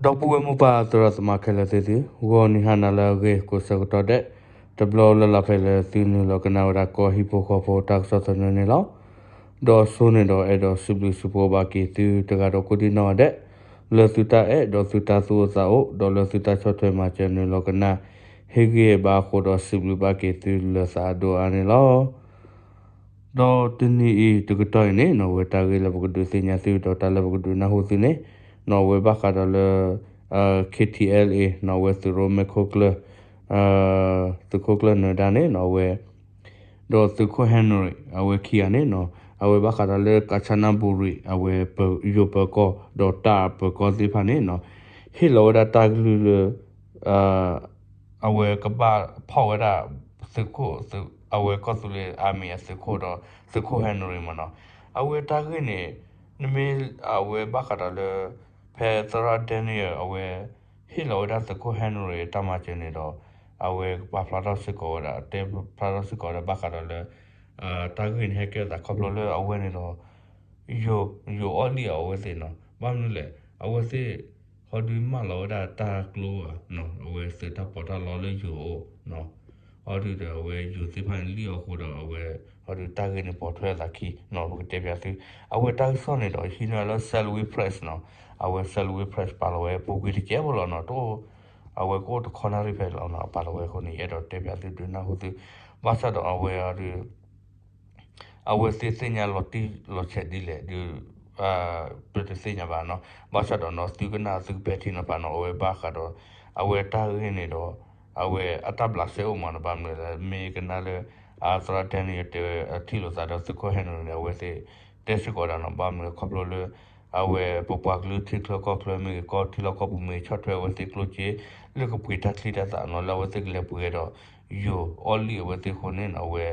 ဒီပုၢ်ဝဲၢ်မိၢ်ပၢ်သရၣ်သမါခဲလၢာ်သ့ၣ်သု, ဂီၤနံၤဟါနၤလၢအဂ့ၤ ကိးဆၢကတီၢ်ဒဲး တဘျီလၢ်လၢ်ဖဲလၢသုနုာ်လီၤကနၣ်ဝဲဒၣ်ကီၢ်ဟံၣ်ဖိဃီဖိတၢ်ကစီၣ်သနၢၣ်န့ၣ်လီၤ. ဒီးဆိန့ၣ်ဒီးအဲၣ်ဒိးစံးဘျုးစံးဖှိၣ်ဘၣ်က့ၤသုတဂၤဒီးကိးဒံနီၢ်ဂၤဒဲး, လၢသုတၢ်အဲၣ်ဒီးသုတၢ်သူၣ်အိၣ်သးအိၣ် ဒီးလၢသုတၢ်ဆီၣ်ထွဲမၤစၢၤနုာ်လီၤကနၣ် ဟ့ၣ်ဂံၢ်ဟ့ၣ်ဘါအဃိဒီးစံးဘျုးဘၣ်က့ၤသုလၢသးအဒိၣ်အါန့ၣ်လီၤ. ဒီးတနံၤအံၤတကတီၢ်အံၤန့ၣ်နီၢ် အဝဲတၢ်ဂ့ၢ်လၢပကဒုးသ့ၣ်ညါသုဒီးတၢ်လၢပကဒုးနၢ်ဟူသုန့ၣ်နီၢ် အဝဲဘၣ်ဃးဒီးလၢ KTLA နီၢ် အဝဲသုးရိၣ်မဲာ်ခိၣ်ကျၢၢ် သုးခိၣ်ကျၢၢ်နၢၤဒါန့ၣ်နီၢ် အဝဲ ဒီးသုးခိၣ်ဟဲနရံး အဝဲခံဂၤန့ၣ်နီၢ် အဝဲဘၣ်ဃးဒီးလၢကၣ်ဆၣ်နၣ်ဘူရံၤ အဝဲယိၤပၢၤကီၢ် ဒီးတၢ်ပၢၤကီၢ်သ့ၣ်တဖၣ်န့ၣ်နီၢ် ဟ့ၣ်လီၤဝဲဒၣ်တၢ်ကလုၢ်လၢ အဝဲကဘၣ်ဖီၣ်ဝဲဒၣ် သုးခိၣ် အဝဲကီၢ်သူလ့ၤ army အသုးခိၣ်ဒီး သုးခိၣ်ဟဲနရံးမ့ၢ်နီၢ် အဝဲတၢ်ဂ့ၢ်န့ၣ် နမ့ၢ်အဝဲဘၣ်ဃးဒီးလၢ ဖဲသရၣ် Daniel အဝဲ ဟ့ၣ်လီၤဝဲဒၣ်သုးခိၣ်ဟဲနရံးတၢ်မၤစၢၤန့ၣ်ဒီး အဝဲကပာ်ဖျါထီၣ်စ့ၢ်ကီးဝဲဒၣ် တဲဖျါထီၣ်စ့ၢ်ကီးဝဲဒၣ်ဘၣ်ဃးဒီးလၢ တၢ်ဂ့ၢ်န့ၣ်ဟဲကဲထီၣ်သးခီဖျိလၢအဝဲန့ၣ်ဒီး ယိၤ ယိၤအီၣ်လံၣ်အီၤအဝဲသ့ၣ်နီၢ် ဘၣ်မနုၤလဲၣ် အဝဲသ့ၣ် ဟီဒုးမၢလီၤဝဲဒၣ်တၢ်ကျိဧါ အဝဲသုးတၢ်ပီးတၢ်လီလၢယိၤအအိၣ်နီၢ် ဟီဒုးဒီးအဝဲယိၤသ့ၣ်တဖၣ်န့ၣ်လံၣ်အီၤအဃိဒီးအဝဲ ဟီဒုးတၢ်ဂ့ၢ်န့ၣ်ပိာ်ထွဲအသးခံနီၢ် ပကတဲပၠးသု အဝဲတၢ်ကစီၣ်န့ၣ်ဒီးဟံးန့ၢ်လၢ Salween Press နီၢ် အဝဲ Salween Press ပာ်လီၤဝဲပူၤကွံာ်တကဲဖိလီၤနီၢ် တအိၣ် အဝဲကအိၣ်တခီနၣ်ရံၣ်ဖဲလီၤနီၢ် ပာ်လီၤဝဲအဃိန့ၣ် ယအဲၣ်ဒိးတဲပၠးသုဒုးနၢ်ဟူသု ဘၣ်ဆၣ်ဒီးအဝဲအီၤဒုး အဝဲသ့ၣ်သ့ၣ်ညါလီၤတံၢ်လီၤဆဲးဒ်လဲၣ်ဒုး ပတသ့ၣ်ညါဘၣ်နီၢ် ဘၣ်ဆၣ်ဒီးနီၢ် သုကနၣ်သုကပဲာ်ထံနီၤဖးနီၢ် အဝဲဘၣ်ဃးဒီး အဝဲတၢ်ဂ့ၢ်န့ၣ်ဒီး အဝဲအတၢ်ဘျးစဲအိၣ်မးနီၢ် ဘၣ်မနုၤလဲၣ် မ့ၢ်ကနၣ်လၢ သရၣ် Daniel တဲဝဲထံၣ်လိာ်သးဒီးသုးခိၣ်ဟဲနရံးန့ၣ် အဝဲသ့ၣ် တဲစ့ၢ်ကီးဒၣ်နီၢ် ဘၣ်မနုၤခီဖျိလၢ အဝဲပပှၤကလုာ်ထံချၢကီၢ်ချၢမ့ၢ်ဂ့ၤ ကီၢ်ထံလီၢ်ကီၢ်ပူၤမ့ၢ်ဂ့ၤ ဆီၣ်ထွဲအဝဲသ့ၣ်ကျိၣ်စ့ လၢကပှ့ၤတၢ်ချံတၢ်သၣ်နီၢ် လၢအဝဲသ့ၣ်ကလဲၤပှ့ၤဒီး ယိၤအီၣ်လံၣ်အဝဲသ့ၣ်အဃိန့ၣ်နီၢ် အဝဲ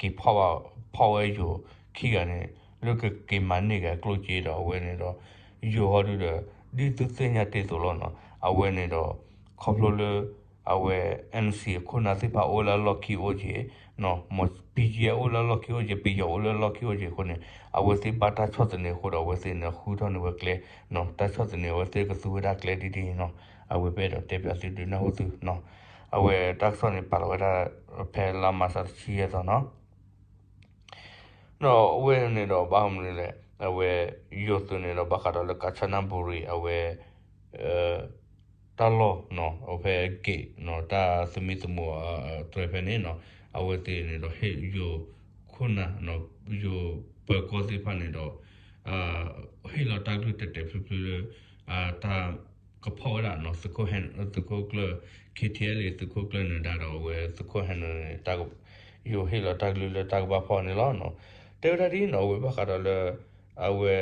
က့ၤဖီၣ်ဝဲ ဖီၣ်ဝဲယိၤခံဂၤန့ၣ် လၢကက့ၤမၤန့ၢ်က့ၤအကျိၣ်စ့ဒီးအဝဲန့ၣ်ဒီး ယိၤဟီဒုးဒီး ဒ်သုသ့ၣ်ညါတ့ၢ်အသိးလီၤနီၢ် အဝဲန့ၣ်ဒီး ခီဖျိလၢ အဝဲ NC အခိၣ်နၢ်သ့ၣ်တဖၣ်အိၣ်လၢအလီၢ်ခံအိၣ်က့ၤ မ့ၢ် ပံယဲၢ် အိၣ်လၢအလီၢ်ခံအိၣ်က့ၤ ပံယီၤအိၣ်လၢအလီၢ်ခံအိၣ်က့ၤအဃိန့ၣ် အဝဲသ့ၣ်ဘၣ်တၢ်ဆီၣ်သနံးအဃိဒီးအဝဲသ့ၣ်န့ၣ် ဃုထီၣ်န့ၢ်ဝဲကျဲ တၢ်ဆီၣ်သနံးအဝဲသ့ၣ်ကသူဝဲဒၣ်ကျဲဒ်ဒ်အံၤနီၢ် အဝဲပအဲၣ်ဒိးတဲပၠးသုဒုးနၢ်ဟူသုနီၢ် အဝဲတၢ်ကစီၣ်န့ၣ် ပာ်လီၤဝဲဒၣ် ဖဲလါမးရှးတဆံယဲၢ်သီနီၢ် ဒီးအဝဲန့ၣ်ဒီးဘၣ်မနုၤလဲၣ် အဝဲ ယိၤသုးန့ၣ်ဒီးဘၣ်ဃးဒီးလၢကၣ်ဆၣ်နၣ်ဘူရံၤ အဝဲ တၢ်လီၢ်နီၢ် အဝဲဖဲ gate နီၢ် တၢ်သမံသမိးတြဲၤဖဲန့ၣ်နီၢ် အဝဲသ့ၣ်န့ၣ်ဒီးဟ့ၣ်ယိၤခိၣ်နၢ် ယိၤပၢၤကီၢ်သ့ၣ်တဖၣ်န့ၣ်ဒီး ဟ့ၣ်လီၤတၢ်ကလုၢ်တဲာ်တဲာ်ဖျုးဖျုးလၢ တၢ်ကဖီၣ်ဝဲဒၣ်နီၢ် သုးခိၣ်ကျၢၢ် KTLA သုးခိၣ်ကျၢၢ်နၢၤဒါဒီးအဝဲသုးခိၣ်ဟဲနရံးန့ၣ် ယိၤဟ့ၣ်လီၤတၢ်ကလုၢ်လၢတၢ်ကဘၣ်ဖီၣ်န့ၣ်လီၤ. တဲဝဲဒၣ်ဒ်နီၢ် အဝဲဘၣ်ဃးဒီးလၢ အဝဲ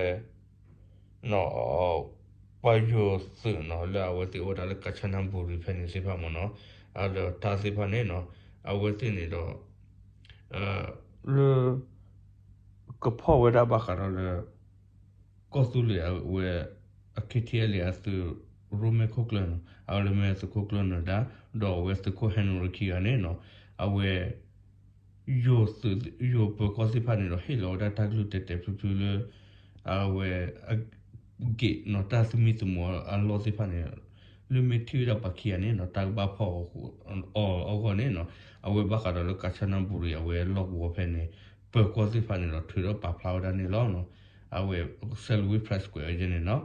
ပှၤယိၤသုးနီၢ် လၢအဝဲသ့ၣ်အိၣ်ဝဲဒၣ်လၢကၣ်ဆၣ်နၢ်ဘူရံၤဖဲန့ၣ်သ့ၣ်တဖၣ်မ့ၢ်နီၢ် အဒီးတၢ်သ့ၣ်တဖၣ်န့ၣ်နီၢ် အဝဲသ့ၣ်န့ၣ်ဒီး လၢ ကဖီၣ်ဝဲဒၣ်ဘၣ်ဃးဒီးလၢ ကီၢ်သူလ့ၤအဝဲ KTLA အသုးရိၣ်မဲာ်ခိၣ်ကျၢၢ်နီၢ် အဝဲလၢမ့ၢ်သုးခိၣ်ကျၢၢ်နၢၤဒါ ဒီးအဝဲသုးခိၣ်ဟဲနရံးခံဂၤန့ၣ်နီၢ် အဝဲ ယိၤသုး ယိၤပၢၤကီၢ်သ့ၣ်တဖၣ်န့ၣ်ဒီး ဟ့ၣ်လီၤဝဲဒၣ်တၢ်ကလုၢ်တဲာ်တဲာ်ဖျုးဖျုးလၢ အဝဲ gate နီၢ် တၢ်သမံသမိးအလီၢ်သ့ၣ်တဖၣ်န့ၣ် လၢမ့ၢ်ထံၣ်ဝဲဒၣ်ပှၤခံဂၤန့ၣ်နီၢ် တၢ်ကဘၣ်ဖီၣ်အီၤအဂီၢ်န့ၣ်နီၢ် အဝဲဘၣ်ဃးဒီးလၢကၣ်ဆၣ်နၢ်ဘူရံၤ အဝဲလီၢ်ကဝီၤဖဲန့ၣ် ပၢၤကီၢ်သ့ၣ်တဖၣ်န့ၣ်ဒီး ထုးထီၣ်ပာ်ဖျါဝဲဒၣ်န့ၣ်လီၤ. အဝဲ Salween Press ကွဲးဝဲဒၣ်န့ၣ်နီၢ်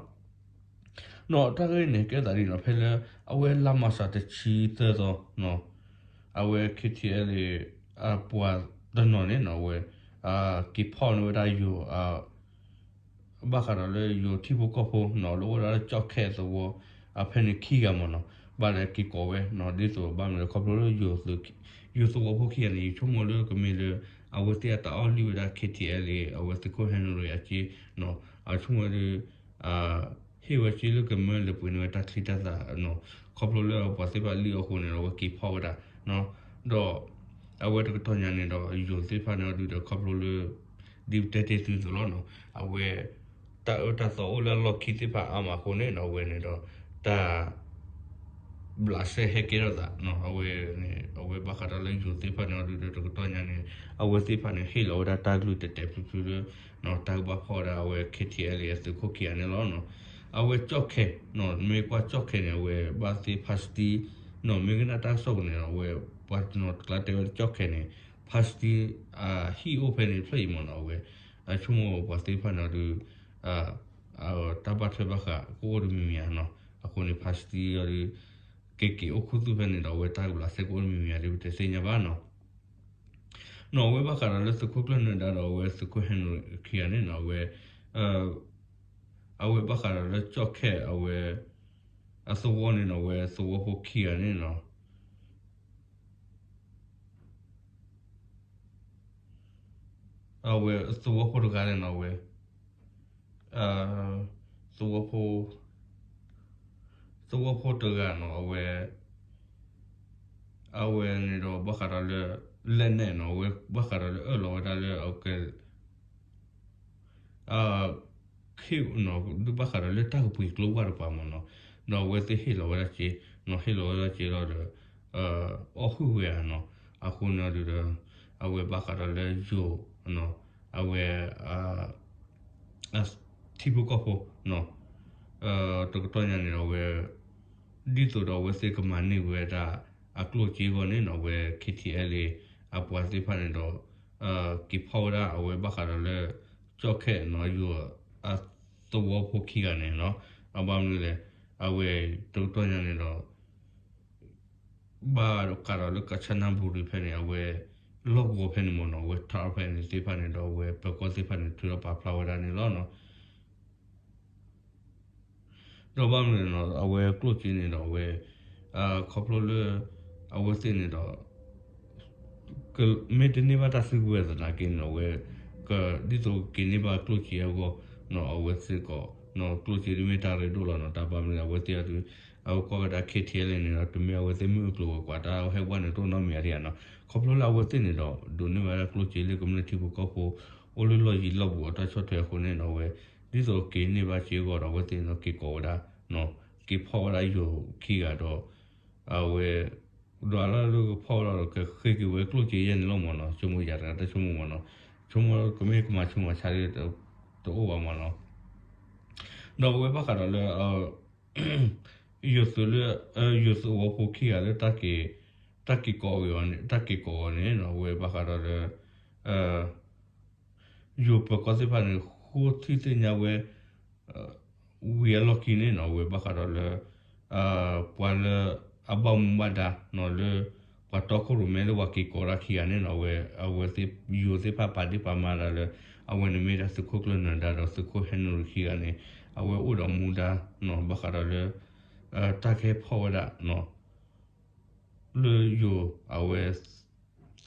ဒီးတၢ်ဂ့ၢ်န့ၣ် ကဲသးဒ်နီၢ် ဖဲလၢ အဝဲလါမးရှးတဆံသၢသီနီၢ် အဝဲ KTLA အပှၤတနီၤန့ၣ်နီၢ် အဝဲ က့ၤဖီၣ်န့ၢ်ဝဲဒၣ်ယိၤ ဘၣ်ဃးဒီးလၢယိၤထံဖိကီၢ်ဖိနီၢ် လၢအိၣ်ဝဲဒၣ်လၢကၠီၣ်ခဲသဝီ အဖဲန့ၣ်ခံဂၤမ့ၢ်နီၢ် ဘၣ်လဲၤက့ၤကိးဝဲနီၢ် ဒ်သိးဘၣ်မနုၤလဲၣ် ခီဖျိလၢယိၤသုး ယိၤသဝီဖိခံဂၤန့ၣ် ယဆိကမိၣ်လၢကမ့ၢ်လၢ အဝဲသ့ၣ်အတၢ်အီၣ်လံၣ်ဝဲဒၣ် KTLA အဝဲသုးခိၣ်ဟဲနရံးအစ့နီၢ် အဆိကမိၣ်လၢ ဟ့ၣ်ဝဲစ့လၢကမၢလဲၤပှ့ၤန့ၢ်ဝဲတၢ်ချံတၢ်သၣ်နီၢ် ခီဖျိလၢပှၤသ့ၣ်တဖၣ်လံၣ်အဃိန့ၣ်ဒီး အဝဲက့ၤဖီၣ်ဝဲဒၣ် ဒီး အဝဲတကတီၢ်ညါန့ၣ်ဒီး ယိၤသ့ၣ်တဖၣ်န့ၣ်အီၤဒုးဒီး ခီဖျိလၢ ဒ်ပတဲတ့ၢ်သုသိးလီၤနီၢ် အဝဲ တၢ်အၢတၢ်သီအိၣ်လၢအလီၢ်ခံသ့ၣ်တဖၣ်အါမးအဃိန့ၣ်နီၢ် အဝဲန့ၣ်ဒီး တၢ် ဘျးစဲဟဲကဲထီၣ်သးနီၢ် အဝဲန့ၣ် အဝဲဘၣ်ဃးဒီးလၢယိၤသ့ၣ်တဖၣ်န့ၣ်အီၤဒုးဒီး တကတီၢ်ညါန့ၣ် အဝဲသ့ၣ်တဖၣ်န့ၣ် ဟ့ၣ်လီၤဝဲဒၣ်တၢ်ကလုၢ်တဲာ်တဲာ်ဖျုးဖျုးလၢ တၢ်ကဘၣ်ဖီၣ်ဝဲဒၣ်အဝဲ KTLA အသုးခိၣ်ခံဂၤန့ၣ်လီၤနီၢ်. အဝဲကၠီၣ်ခဲနီၤ မ့ၢ်ကွၢ်ကၠီၣ်ခဲန့ၣ် အဝဲဘၣ်သ့ၣ်ဖါစတံနီၤ မ့ၢ်ကနၣ်တၢ်ကစီၣ်ပူၤန့ၣ် အဝဲပှၤနီၤတကျါတဲဝဲကၠီၣ်ခဲန့ၣ် ဖါစတံ ဟံၣ်အိၣ်ဖဲန့ၣ်ဖျၢၣ်အံၤမ့ၢ်နီၤ အဝဲ အဆိကမိၣ်ပှၤသ့ၣ်တဖၣ်န့ၣ်ဒီး တၢ်ဘၣ်ထွဲဘၣ်ဃးကအိၣ်တမံၤမံၤဧါနီၤ အဃိန့ၣ် ဖါစတံအီၤဒီး ကက့ၤအိၣ်ခူသူၣ်ဖဲန့ၣ်ဒီး အဝဲတၢ်ကဘျးစဲကအိၣ်တမံၤမံၤဧါဒီး ပတသ့ၣ်ညါဘၣ်နီၤ နီၤ အဝဲဘၣ်ဃးဒီးလၢသုးခိၣ်ကျၢၢ်နၢၤဒါဒီးအဝဲသုးခိၣ်ဟဲရ့ၣ်ခံဂၤန့ၣ်နီၤ အဝဲ အဝဲဘၣ်ဃးဒီးလၢကၠီၣ်ခဲအဝဲ အသဝီန့ၣ်နီၤ အဝဲသဝီဖိခံဂၤန့ၣ်နီၤ အဝဲသဝီဖိတဂၤန့ၣ်နီၤ အဝဲ သဝီဖိ သဝီဖိတဂၤနီၤ အဝဲ အဝဲန့ၣ်ဒီးဘၣ်ဃးဒီးလၢ လဲၣ်နဲၣ်နီၤ အဝဲဘၣ်ဃးဒီးလၢအၢၣ်လီၤဝဲဒၣ်လၢ အက ခ့နီၤ ဒုးဘၣ်ဃးဒီးလၢတၢ်ကပှ့ၤကျိဝဲတပှၤမ့ၢ်နီၤ ဒီးအဝဲသ့ၣ်ဟ့ၣ်လီၤဝဲဒၣ်စ့နီၤ ဟ့ၣ်လီၤဝဲဒၣ်စ့လီၤဒီး အီၣ်ဟုၣ်ဝဲဧါနီၤ အဃိန့ၣ်ဒီး အဝဲဘၣ်ဃးဒီးလၢယိၤ အဝဲ ထံဖိကီၢ်ဖိနီၤ တကတီၢ်ညါန့ၣ်ဒီးအဝဲ ဒ်သိးဒီးအဝဲသ့ၣ်ကမၤန့ၢ်ဝဲဒၣ် အကျိၣ်စ့အဂီၢ်န့ၣ်နီၤ အဝဲ ခ့ထံအဲလ်အ့ အပှၤသ့ၣ်တဖၣ်န့ၣ်ဒီး က့ၤဖီၣ်ဝဲဒၣ်အဝဲဘၣ်ဃးဒီးလၢ ကၠီၣ်ခဲနီၤ ယိၤ အသဝီဖိခံဂၤန့ၣ်နီၤ အဘၣ်မနုၤလဲၣ် အဝဲတကတီၢ်ညါန့ၣ်ဒီး ဘၣ်ဃးဒီးလၢကၣ်ဆၣ်နၢ်ဘူရံၤဖဲန့ၣ် အဝဲ လီၢ်ကဝီၤဖဲန့ၣ်မ့ၢ်နီၤ အဝဲထါဖဲန့ၣ်သ့ၣ်တဖၣ်န့ၣ်ဒီး အဝဲပၢၤကီၢ်သ့ၣ်တဖၣ်န့ၣ် ထုးထီၣ်ပာ်ဖျါဝဲဒၣ်န့ၣ်လီၤနီၤ ဒီးဘၣ်မနုၤလဲၣ်နီၤ အဝဲကျိၣ်စ့န့ၣ်ဒီးအဝဲ ခီဖျိလၢ အဝဲသ့ၣ်န့ၣ်ဒီး မ့ၢ်တန့ၢ်ဘၣ်တၢ်စုကဝဲၤသနာ်က့န့ၣ် အဝဲ ဒ်သိးကက့ၤန့ၢ်ဘၣ်ကျိၣ်စ့အဂီၢ်နီၤ အဝဲစ့ၢ်ကီး ကျိၣ်စ့ဒ်မ့ၢ်တၢ်ရ့ဒိၣ်လီၤနီၤ တၢ်ဘၣ်မနုၤလဲၣ် အဝဲသ့ၣ်အီၤဒီး အဝဲကွၢ်ဝဲဒၣ် ခ့ထံအဲလ်အ့န့ၣ်ဒီး တမ့ၢ်အဝဲသ့ၣ်မ့ၢ်အကျိၤဝဲၤကွာ် တၢ်ဟဲဝဲန့ၣ်တအိၣ်နီတမံၤအါဒံးဧါနီၤ ခီဖျိလၢအဝဲသ့ၣ်န့ၣ်ဒီး ဒိးန့ၢ်ဝဲဒၣ်ကျိၣ်စ့လၢကမျၢၢ်ထံဖိကီၢ်ဖိ အိၣ်လၢလီၢ်ယံၤလီၢ်ဘူးအတၢ်ဆီၣ်ထွဲအဃိန့ၣ်ဒီး အဝဲ ဒ်သိးက့ၤန့ၢ်ဘၣ်စ့အဂီၢ်ဒီး အဝဲသ့ၣ်န့ၣ်ဒီးက့ၤကိးဝဲဒၣ် က့ၤဖီၣ်ဝဲဒၣ်ယိၤခံဂၤဒီး အဝဲ ဒီးလၢကဖီၣ်ဝဲဒၣ်ဒီး ကဃ့က့ၤဝဲကျိၣ်စ့ယဲၢ်န့ၣ်လီၤမ့ၢ်နီၤ ဆိကမိၣ်ယၤတဂၤတၢ်ဆိကမိၣ်မ့ၢ်နီၤ ဆိကမိၣ်ကမ့ၢ်ကမၤဆူးမၤဆါဒ် တအိၣ်ဘၣ်မ့ၢ်နီၤ ဒီးအဝဲဘၣ်ဃးဒီးလၢ ယိၤသုးလၢ ယိၤသဝီဖိခံဂၤလၢ တၢ်က့ၤကိးအီၤန့ၣ် တၢ်က့ၤကိးအီၤန့ၣ် အဝဲဘၣ်ဃးဒီးလၢ ယိၤပၢၤကီၢ်သ့ၣ်တဖၣ်န့ၣ် ဃိထံသ့ၣ်ညါဝဲ ဝံၤအလီၢ်ခံန့ၣ်နီၤ အဝဲဘၣ်ဃးဒီးလၢ ပှၤလၢအဘၣ်မူဘၣ်ဒါနီၤ လၢ ပှၤတီခိၣ်ရိၣ်မဲလၢပှၤက့ၤကိးတၢ်ခံဂၤန့ၣ်နီၤ အဝဲ အဝဲသ့ၣ်ယိၤသ့ၣ်တဖၣ်ပာ်ဒ့ၣ်ပာ်မၤတၢ်လၢ အဝဲန့ၣ်မ့ၢ်ဒၣ်သုးခိၣ်ကျၢၢ်နၢၤဒါဒီးသုးခိၣ်ဟဲရ့ၣ်ခံဂၤန့ၣ် အဝဲအိၣ်ဒီးမူဒါနီၤ ဘၣ်ဃးဒီးလၢ တၢ်ကဟဲဖီၣ်ဝဲဒၣ် လၢယိၤအဝဲ သ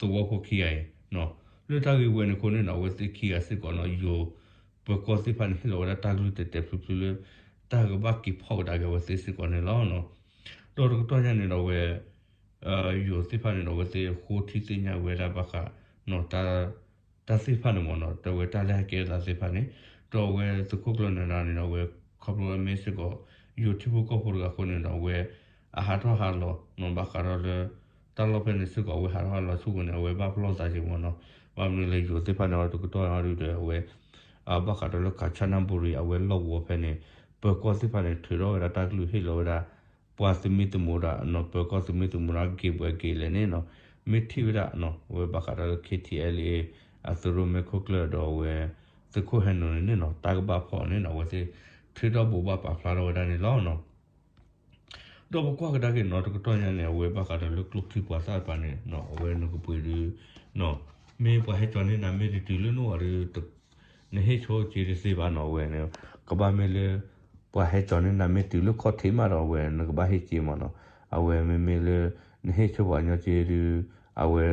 ဝီဖိခံဂၤအံၤ လၢတၢ်ဂ့ၢ်ဝဲန့ၣ်အဃိန့ၣ်ဒီး အဝဲသ့ၣ်ခံဂၤစ့ၢ်ကီးနီၤ ယိၤပၢၤကီၢ်သ့ၣ်တဖၣ်န့ၣ် ဟ့ၣ်လီၤဝဲဒၣ်တၢ်ကလုၢ်တဲာ်တဲာ်ဖျုးဖျုးလၢ တၢ်ကဘၣ်က့ၤဖီၣ်ကဒါက့ၤအဝဲသ့ၣ်စ့ၢ်ကီးန့ၣ်လီၤ. ဒီးတကတီၢ်ညါန့ၣ်ဒီးအဝဲ ယိၤသ့ၣ်တဖၣ်န့ၣ်ဒီး အဝဲသ့ၣ်ဃိထံသ့ၣ်ညါဝဲဒၣ်ဘၣ်ဃး တၢ်သ့ၣ်တဖၣ်န့ၣ်မ့ၢ်နီၤ တဲဝဲတၢ်လၢဟဲကဲအသးသ့ၣ်တဖၣ်န့ၣ် ဒီးအဝဲသုးခိၣ်ကျၢၢ်နၢၤဒါန့ၣ်ဒီး အဝဲခီဖျိလၢမ့ၢ်စ့ၢ်ကီး ယိၤထံဖိကီၢ်ဖိတဂၤအဃိန့ၣ်ဒီး အဝဲအဟးထီၣ်ဟးလီၤနီၤ ဘၣ်ဃးဒီးလၢ တၢ်လီၢ်ဖဲန့ၣ်စ့ၢ်ကီး အဝဲဟးထီၣ်ဟးလီၤဆူၣ်ဝဲန့ၣ် အဝဲဘၣ်ပလီၢ်သးက့ၤမ့ၢ်နီၤ ဘၣ်မနုၤလဲၣ်ယိၤသ့ၣ်တဖၣ်န့ၣ် တကတီၢ်ညါဒုဒီးအဝဲ ဘၣ်ဃးဒီးလၢကၣ်ဆၣ်နၢ်ဘူရံၤ အဝဲလီၢ်ကဝီၤဖဲန့ၣ် ပၢၤကီၢ်သ့ၣ်တဖၣ်န့ၣ် ထုးထီၣ်ဝဲဒၣ်တၢ်ကလုၢ်ဟ့ၣ်လီၤဝဲဒၣ် ပှၤသုးမ့ၢ်တမူဒါနီၤ ပၢၤကီၢ်သုးမ့ၢ်တမူဒါက့ၤပှဲၤက့ၤလဲၣ်န့ၣ်နီၤ မ့ၢ်ထံၣ်ဝဲဒၣ်နီၤ အဝဲဘၣ်ဃးဒီးလၢ ခ့ထံအဲလ်အ့ အသုးရိၣ်မဲခိၣ်ကျၢၢ်ဒီးအဝဲ သုးခိၣ်ဟဲရ့ၣ်န့ၣ်နီၤ တၢ်ကဘၣ်ဖီၣ်န့ၣ်နီၤ အဝဲသ့ၣ်ထုးထီၣ်ဘိးဘၣ်ပာ်ဖျါထီၣ်ဝဲဒၣ်န့ၣ်လီၤ. ဒီးပကွၢ်ကဒါက့ၤနီၤ တကတီၢ်ညါန့ၣ် အဝဲဘၣ်ဃးဒီးလၢကျိချံမျိာ်သၣ်တဖၣ်န့ၣ် အဝဲနကပှ့ၤဒု မ့ၢ်ပှၤဟဲကၠီၤန့ၢ်နၤမ့ၢ်တတုၤလၢနအိၣ်ဒီး နဟ့ၣ်ဆိက့ၤတသ့ဘၣ်နီၤ အဝဲန့ၣ် ကဘၣ်မ့ၢ်လၢ ပှၤဟဲကၠီၤန့ၢ်နၤမ့ၢ်တုၤလၢခီၣ်ထံးမးဒီးအဝဲ နကဘၣ်ဟ့ၣ်က့ၤမ့ၢ်နီၤ အဝဲမ့မ့ၢ်လၢ နဟ့ၣ်ဆိပှၤကညီက့ၤဒု အဝဲ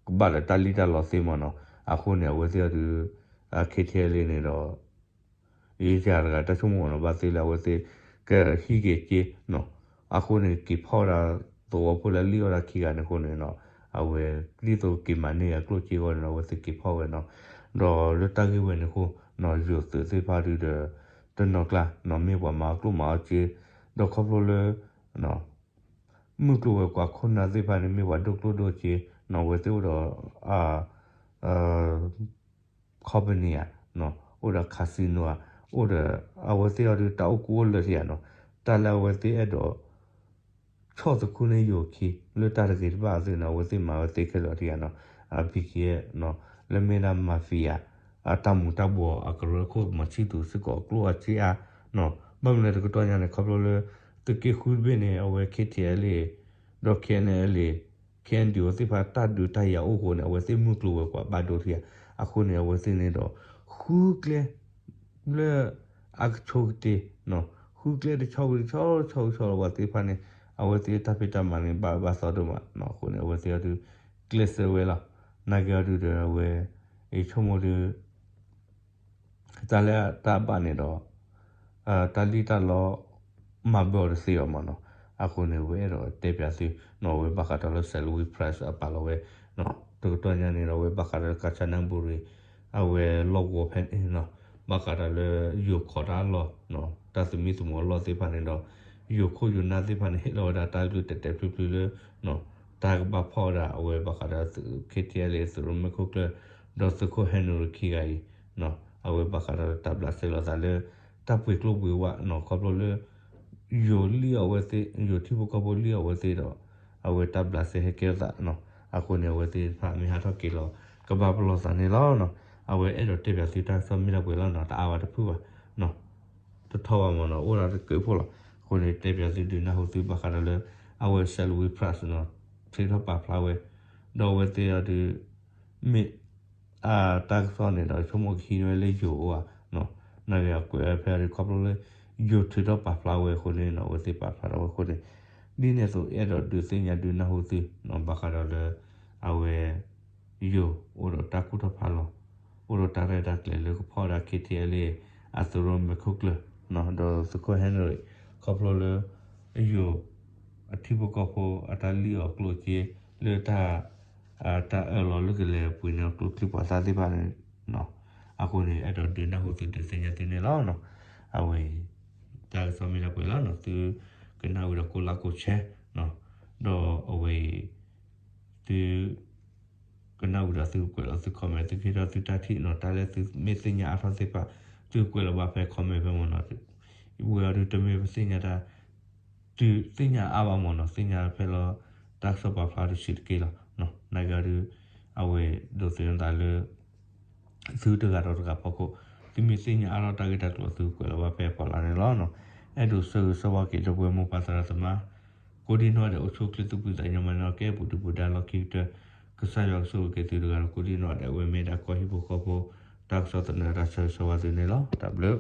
ကဘၣ်လၢတၢ်လံၣ်တၢ်လီသ့မ့ၢ်နီၤ အဃိန့ၣ် အဝဲသ့ၣ်အီၤဒု ခ့ထံအဲလ်အ့န့ၣ်ဒီး ယတဂၤတဂၤတၢ်ဆိကမိၣ်မ့ၢ်နီၤ ဘၣ်သ့ၣ်လၢအဝဲသ့ၣ် ကဟံးက့ၤက့ၤနီၤ အဃိန့ၣ် က့ၤဖီၣ်ဝဲဒၣ် သဝီဖိလၢလံၣ်အီၣ်တၢ်ခံဂၤန့ၣ်အဃိန့ၣ်နီၤ အဝဲ ဒ်သိးက့ၤမၤန့ၢ်အကျိၣ်စ့အဂီၢ်န့ၣ်ဒီး အဝဲသ့ၣ်က့ၤဖီၣ်ဝဲနီၤ ဒီးလၢတၢ်ဂ့ၢ်ဝဲန့ၣ်အဃိနီၤ ယိၤသုးသ့ၣ်တဖၣ်ဒုဒီး တနီၤကျါနီၤ မ့ၢ်ပှၤမၤအီၣ်ကျိၣ်မၤအီၣ်စ့ ဒီးခီဖျိလၢ မုၢ်ကျိၤဝဲၤကွာ်ခိၣ်နၢ်သ့ၣ်တဖၣ်န့ၣ် မ့ၢ်ပှၤဒိၣ်ကျိၣ်ဒိၣ်စ့နီၤ အဝဲသ့ၣ်အိၣ်ဒီး company ဧါ အိၣ်ဒီး casino ဧါ အိၣ်ဒီး အဝဲသ့ၣ်အီၤဒုးတၢ်အိၣ်ကူအိၣ်လၢထံဂၤနီၤ, တၢ်လၢအဝဲသ့ၣ်အဲၣ်ဒိး ဆီၣ်သခူန့ၢ်ယိၤခံ လၢတၢ်တဂ့ၤတဘၣ်အသုးန့ၣ် အဝဲသ့ၣ်မၤဝဲသ့ခဲလၢာ်ထံဂၤနီၤ, အ ဘီက့ လၢမ့ၢ်ဒၣ် mafia အတၢ်မူၤတၢ်ဘှီးအကရၢခိၣ်မၤဆံၣ်သူၤစ့ၢ်ကီးအကျိၣ်အစ့အါနီၤ, ဘၣ်မနုၤလဲၣ်တကတီၢ်ညါန့ၣ် ခီဖျိလၢ သုးက့ဃုတဘ့ၣ်န့ၣ် အဝဲ KTLA ဒီး KNLA KNDO သ့ၣ်တဖၣ်တၢ်ဒုးတၢ်ယၤအိၣ်အဃိန့ၣ် အဝဲသ့ၣ်မုၢ်ကျိၤဝဲၤကွာ်ဘၣ်ဒိထံဂၤ, အဃိန့ၣ် အဝဲသ့ၣ်န့ၣ်ဒီး ဃုကျဲ လၢအကဆိကတ့ၢ်, ဃုကျဲတဆီဝံၤတဆီ တဆီဝံၤတဆီလီၤ ပှၤသ့ၣ်တဖၣ်န့ၣ် အဝဲသ့ၣ်တၢ်ဖံးတၢ်မၤန့ၣ် ဘၣ်ဘၣ်သီဒိၣ်မးနီၤ, အဃိန့ၣ် အဝဲသ့ၣ်အီၤဒုး ကျဲးစၢးဝဲလီၤ. နာ်က့အီၤဒုးဒီးအဝဲ အဆိကမိၣ်ဒုး တၢ်လၢတၢ်ဘၣ်န့ၣ်ဒီး တၢ်လံၣ်တၢ်လီ မၤဘၢအီၤတသ့ဘၣ်မးနီၤ, အဃိန့ၣ် အဝဲအဲၣ်ဒိးတဲပၠးသုနီၤ, အဝဲဘၣ်ဃးဒီးလၢ Salween Press အပာ်လီၤဝဲ တကတီၢ်ညါန့ၣ်ဒီး အဝဲဘၣ်ဃးဒီးလၢ ကၣ်စနဘူရံၤ အဝဲလီၢ်ကဝီၤဖဲန့ၣ်နီၤ, ဘၣ်ဃးဒီးလၢယိၤခိးတၢ်အလီၢ် တၢ်သမံသမိးအလီၢ်သ့ၣ်တဖၣ်န့ၣ်ဒီး ယိၤခိၣ်ယိၤနၢ်သ့ၣ်တဖၣ်န့ၣ် ဟ့ၣ်လီၤဝဲဒၣ်တၢ်ကလုၢ်တဲာ်တဲာ်ဖျုးဖျုးလၢ တၢ်ကဘၣ်ဖီၣ်ဝဲဒၣ် အဝဲဘၣ်ဃးဒီး KTLA သုးရိၣ်မဲာ်ခိၣ်ကျၢၢ် ဒီးသုးခိၣ်ဟဲရ့ၣ်ခံဂၤအံၤ အဝဲဘၣ်ဃးဒီးတၢ်ဘျးစဲလီၤသးလၢ တၢ်ပှ့ၤကျိၣ်ပှ့ၤဝါနီၤ, ခီဖျိလၢ ယိၤလံၣ်အီၤဝဲသ့ၣ် ယိၤထံဖိကီၢ်ဖိလံၣ်အီၤဝဲသ့ၣ်ဒီး အဝဲတၢ်ဘျးစဲဟဲကဲထီၣ်သးနီၤ, အဃိန့ၣ် အဝဲသ့ၣ်တဖၣ်မ့ၢ်ဟးထီၣ်က့ၤလီၤ ကဘၣ်ပလီၢ်သးန့ၣ်လီၤ. အဝဲအဲၣ်ဒိးတဲပၠးသုတၢ်ကစီၣ်မ့ၢ်ဒၣ်ပှဲၤလီၤနီၤ, တအါဘၣ်တဖုဘၣ် တထီဘၣ်မးနီၤ, အိၣ်ဒၣ်တကၢးဖိလီၤ. အဃိန့ၣ် တဲပၠးသုဒုးနၢ်ဟူသုဘၣ်ဃးဒီးလၢ အဝဲ Salween Press နီၤ ထုးထီၣ်ပာ်ဖျါဝဲ ဒီးအဝဲသ့ၣ်အီၤဒုး မ့ၢ် တၢ်ကစီၣ်န့ၣ်ဒီး ဆိကမိၣ်ကဟံးန့ၢ်ဝဲလၢယိၤအိၣ်ဧါ, နာ်က့အကွဲးဖဲအီၤဒုး ခီဖျိလၢ ယိၤထုးထီၣ်ပာ်ဖျါဝဲအဃိန့ၣ်နီၤ, အဝဲသ့ၣ်ပာ်ဖျါထီၣ်ဝဲအဃိန့ၣ် ဒ်န့ၣ်အသိးအဲၣ်ဒိးဒုးသ့ၣ်ညါဒုးနၢ်ဟူသု ဘၣ်ဃးဒီးလၢ အဝဲ ယိၤအိၣ်ဒီးတၢ်ကူၣ်ထီၣ်ဖးလီၤ, အိၣ်ဒီးတၢ်ရဲၣ်တၢ်ကျဲၤလၢကဖီၣ်ဝဲဒၣ် KTLA အသုးရိၣ်မဲာ်ခိၣ်ကျၢၢ် ဒီးသုးခိၣ်ဟဲရ့ၣ် ခီဖျိလၢ ယိၤ အထံဖိကီၢ်ဖိအတၢ်လံၣ်အီၤကျိၣ်စ့ လၢတၢ် တၢ်အၢၣ်လီၤလၢကလဲၤပှ့ၤန့ၢ်အီၤကျိချံမျိာ်သၣ်သ့ၣ်တဖၣ်န့ၣ် အဃိန့ၣ် အဲၣ်ဒိးဒုးနၢ်ဟူသုဒုးသ့ၣ်ညါသုန့ၣ်လီၤ. အဝဲအံၤ တၢ်ကစီၣ်မ့ၢ်ဒၣ်ပှဲၤလီၤနီၤ, သုကနၣ်ဝံၤဒီးကိးlikeကိးshare ဒီးအဝဲအံၤ သု ကနၣ်ဝံၤဒီးသုကကွဲးလီၤသု comment, သုကဟ့ၣ်ထီၣ်သုတၢ်ထံၣ်နီၤ, တၢ်လၢသုမ့ၢ်သ့ၣ်ညါအါထီၣ်သ့ၣ်တဖၣ် သုကကွဲးလီၤဘၣ်ဖဲ comment ဖဲမ့ၢ်နီၤ, ဝဲအီၤဒုးတမ့ၢ်ပသ့ၣ်ညါတၢ် တုၤသ့ၣ်ညါအါဘၣ်မ့ၢ်နီၤ, သ့ၣ်ညါဖဲလီၤ တၢ်ကစီၣ်ပာ်ဖျါတစုတက့ၢ်လီၤ. နာ်က့အီၤဒုး အဝဲဒိးသန့ၤသးလၢ သုတဂၤဒီးတဂၤဖီခိၣ် သုမ့ၢ်သ့ၣ်ညါအါထီၣ်တၢ်ဂ့ၢ်တၢ်ကျိၤ သုကွဲးလီၤဘၣ်ဖဲအဖီလာ်န့ၣ်လီၤ. အဲၣ်ဒိးဆၢဂ့ၤဆၢဝါက့ၤဒီပုၢ်ဝဲၢ်မိၢ်ပၢ်သရၣ်သမါ ကိးဒံနီၢ်ဒဲး အိၣ်ဆူၣ်အိၣ်ချ့သူၣ်ဖှံသးညီ မၤနၢၤကဲပူၤဒုၣ်ပူၤဒါလီၢ်ခံကတၢၢ်, ကစၢ်ယွၤကဆိၣ်ဂ့ၤက့ၤသုတဂၤဒီးကိးဒံနီၢ်ဒဲး အဝဲမ့ၢ်ဒၣ်ကီၢ်ဟံၣ်ဖိဃီဖိ တၢ်ကစီၣ်သနၢၣ်တၢ်ဆၢဂ့ၤဆၢဝါသုန့ၣ်လီၤ. တၢ်ဘျုး